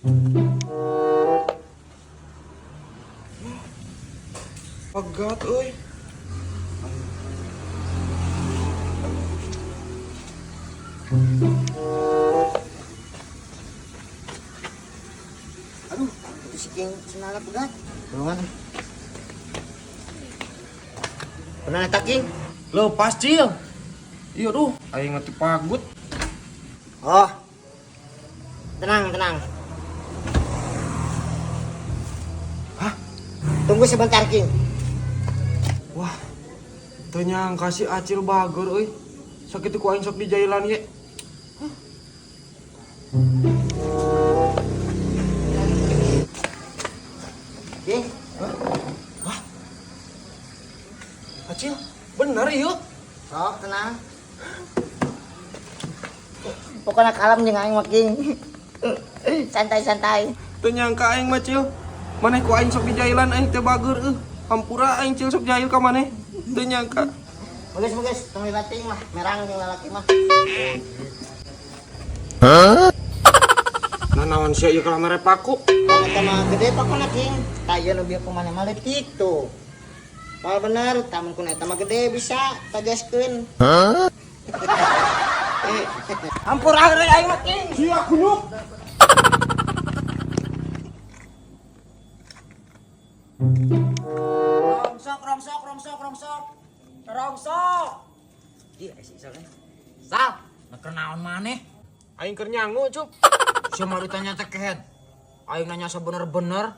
Pagat euy. Aduh, itu si King senala pegat. Tulungan. Pernah eta King? Lepas Cil. Iya duh, aing mati pagut. Oh. Tenang, tenang. Hah? Tunggu sebentar, King. Wah. Teu nyangka si Acil bager euy. Sakitu ku aing sok dijailan ge. King, Wah. Acil, bener ieu. sok tenang. Pokoknya kalem jeung aing mah, King. Santai-santai. Teu nyangka aing mah Cil. Maneh ku aing sok dijailan aing teh bager euy. Hampura aing Cil sok jahil ka maneh. Teu nyangka. Bagus, bagus. Tong bating lah, merang jeung lalaki mah. Nah naon sia ieu kalah mere paku. Kalau eta mah gede pakuna, King. Tah ieu nu bieu kumaneh mah leutik tuh. Mal bener, tamun kuna eta mah gede bisa tagaskeun. Hampura heureuy aing mah, King. Sia kunyuk. Rongsok, rongsok, rongsok, rongsok. Rongsok. Iya, si Sal. Sal, nah keur naon maneh? Aing keur nyangu, Cup. Sia mah ditanya teh kehed. Aing nanya sebener-bener.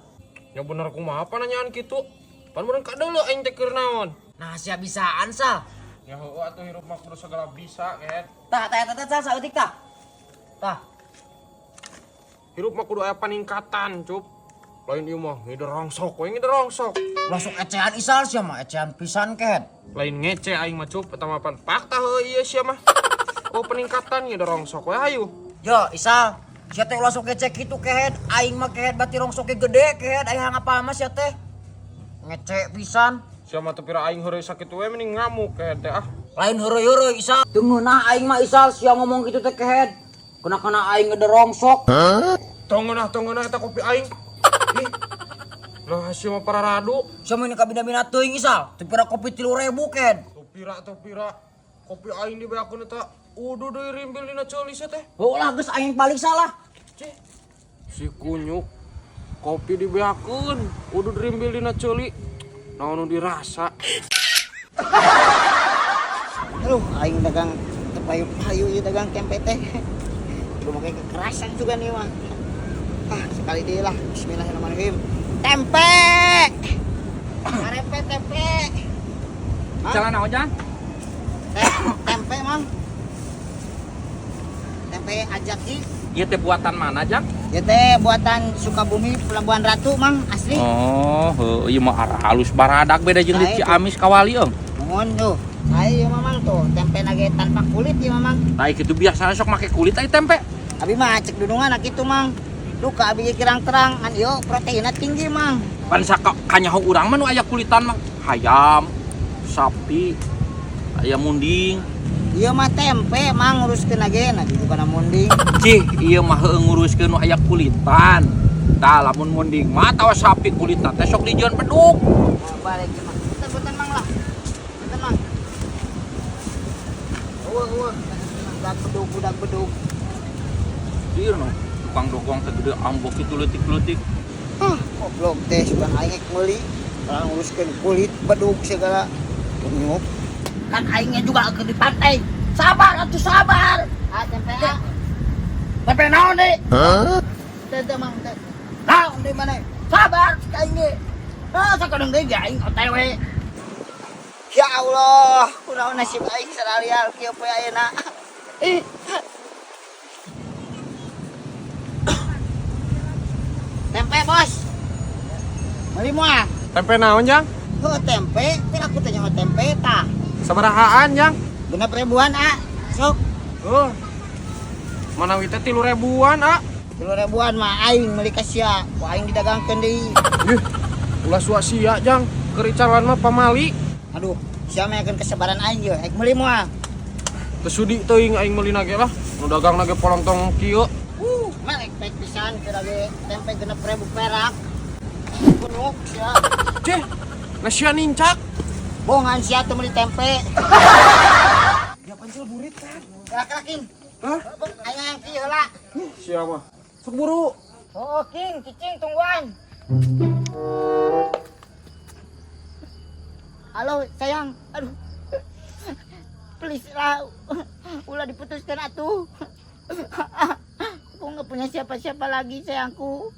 Ya bener kumaha apa nanyaan kitu? Pan meureun kadeuleu aing teh keur naon. Nah, sia bisaan, Sal. Ya heueuh atuh hirup mah kudu segala bisa, kehed. Tah, tah, tah, tah, Sal, saeutik tah. Tah, Hirup mah kudu aya paningkatan, Cup. Lain ieu mah ngider rongsok we ngider rongsok. masuk ecehan Isal sia mah ecehan pisan kehed. Lain ngece aing mah Cup, eta mah pan fakta heueuh ieu sia mah. Oh peningkatan ngider rongsok we hayu. Yo, Isal, sia teh ulah sok ngece kitu kehed. Aing mah kehed bati rongsoknya gede kehed. Aing apa mah sia teh. Ngece pisan. Sia mah teu pira aing heureuy sakitu we mending ngamuk kehed teh ah. Lain heureuy-heureuy Isal. Teu ngeunah aing mah Isal sia ngomong kitu teh kehed. Kena-kena aing ngederongsok. Tong ngeunah eta kopi aing. Ih. Lah sia mah pararadu. Sia mah ini kabina-bina teuing Isal. Teu pira kopi 3.000 kehed. Teu pira kopi aing dibeakeun eta uduh deui rimbil dina ceuli sia teh. Heuh lah geus aing paling salah. Cih. Si kunyuk kopi dibeakeun uduh rimbil dina ceuli. Naon nu dirasa? Aduh, aing dagang teu payu-payu ieu dagang tempe teh. Kudu make kekerasan juga nih mah. Ah, sekali deui lah. Bismillahirrahmanirrahim. Tempe. Tempe tempe. Jalan naon, Jang? Tempe, Mang. Tempe ajaki. Ieu teh buatan mana, Jang? Ieu teh buatan Sukabumi Pelabuhan Ratu, Mang, asli. Oh, heuh ieu mah halus baradak beda jeung di Ciamis kawali eung. Mohon tuh. Saya ieu mah, Mang, tuh, tempe nage tanpa kulit ieu mah, Mang. Tah kitu biasana sok make kulit ai tempe. Abi mah cek dunungan kitu, Mang. Duka abi kirang terang ngan ieu proteinna tinggi, Mang. Pan kanyaho urang mah nu aya kulitan mah hayam, sapi, aya munding. Ieu mah tempe, Mang, nguruskeun age nah juga kana munding. Cih, ieu mah heueuh nguruskeun nu aya kulitan. Tah lamun munding mah atawa sapi kulitna teh sok dijieun beduk. Oh, balik ieu mah. Punten Mang lah. Punten Mang. Eueuh eueuh, budak bedug budak bedug. Ieu no, tukang dogong teh gede ambok kitu leutik-leutik. Hah, goblok teh sugan aing rek meuli. Orang nguruskeun kulit bedug segala. Kunyuk. Kan aingnya juga ke di pantai. Sabar atuh sabar. Ah, tempe ah. Tempe naon deui? Teh teh Mang teh. Naon deui maneh? Sabar aing ge. Ah, sakedeung deui ge aing OTW. Ya Allah, kunaon nasib aing saralial kieu poe ayeuna. Ih. Tempe, Bos. Meuli moal? Tempe naon, Jang? Heuh, tempe, teh aku teh nyaho tempe tah. Sabarahaan, Jang? 6.000-an, ah. Sok. Heuh. Manawi teh 3.000-an, ah. 3.000-an mah aing meuli ka sia. Ku aing didagangkeun deui. Ih, ulah sua sia, Jang. Keur icalan mah pamali. Aduh, sia mah yakeun kesabaran aing ye. Aing meuli moal. Teu sudi teuing aing meuli ge lah. Nu dagang ge polongtong kieu. Melek pek pisan. Dibejaan kira ge tempe 6.000 perak. Kunyuk sia. Ceh, nah sia nincak. Bongan sia teu meuli tempe. Ya pancel burit kan. Kelak-kelakin. Hah? Aing yang kieu heula. Sia mah. Sok buru. Oh, King, cicing tungguan. Halo, sayang. Aduh. Please lah. Ulah diputuskan atuh. Aku nggak punya siapa-siapa lagi, sayangku.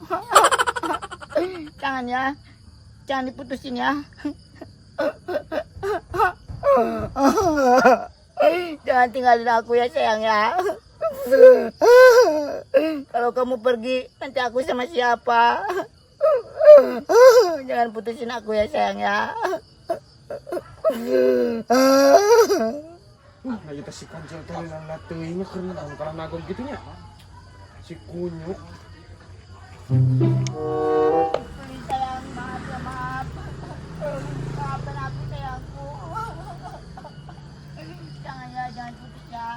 Jangan ya. Jangan diputusin ya. Jangan tinggalin aku ya, sayang ya. Kalau kamu pergi, nanti aku sama siapa? Jangan putusin aku ya, sayang ya. Nah, kita si kancil teh lila teuing keur naon kalah nagog kitu nya. Si kunyuk. Please, sayang, maaf ya, maaf. Maafkan aku, sayangku. Jangan ya, jangan putus ya.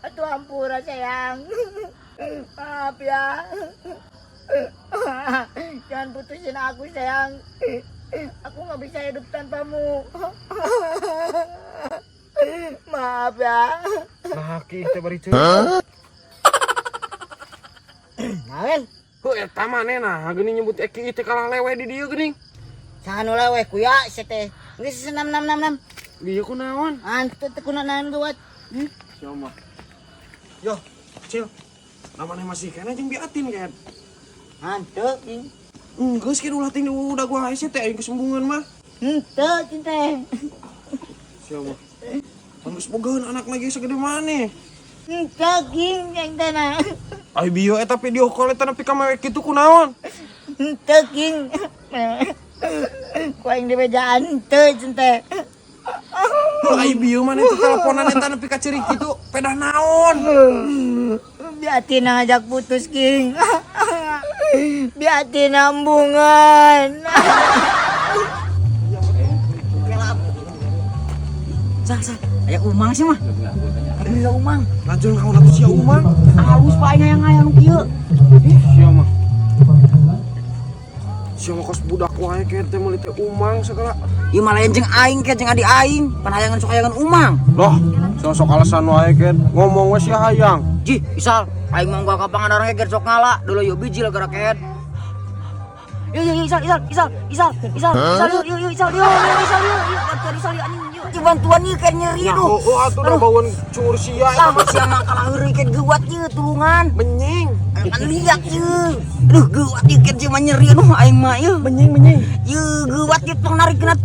Aduh, ampura, sayang. Maaf ya. Jangan putusin aku, sayang. Aku nggak bisa hidup tanpamu. Maaf ya. Nah, ki teh bari ceurik. Nawen, Heuh eta maneh nah geuning nyebut eki teh kalah lewe di dieu geuning. jangan ulah we kuya sia teh. Geus enam enam enam enam. Bieu kunaon? Anteu teh kunaon geuwat. Sia mah. Yo, Cil. Namanya masih kena jeung biatin kan. Hanteu, King. Geus ki ulah ting udah gua hese teh aing kesembungan mah. Henteu cinta. Sia mah. Pan geus bogaeun anak lagi segede maneh. Henteu King yang teh. Ai bieu eta video call eta nepi ka mewek kitu kunaon? Henteu King. Ku aing dibejaan henteu cinta. Ai bieu maneh teh teleponan eta nepi ka ceurik kitu pedah naon? Biatin ngajak putus King. Biatin ambungan. Sal, sal, aya umang sih mah. Ada umang. Lanjut naon atuh sia umang? Halus pak aing hayang-hayang nu kieu. Ih, sia mah. Sia mah kos budak wae ke teh meuli teh umang segala. Ieu mah lain jeung aing ke jeung adi aing, pan hayangan sok hayangan umang. Loh, sok alasan wae ke ngomong we sia hayang. Jih, Isal, aing mah gua ka Pangandaran ge sok ngala, dulu yuk biji lah gara kehed. Yuk, yuk, yuk, Isal, Isal, Isal, Isal, Isal, Isal, yuk, yuk, yuk, Isal, yuk, yuk, Isal, yuk, yuk, bantuan Isal, yuk, anjing, yuk, yuk, bantuan yuk, kayak nyeri, Ya duh. heueuh atuh da baweun cur sia eta Lah, mah. sia mah kalah heureuy kayak geuwat yeuh, tulungan. Menying. Kan lihat yeuh. Duh, geuwat yeuh kayak mah nyeri, aduh, aing mah yeuh. Menying menying. Yeuh, geuwat yeuh tong narik kena.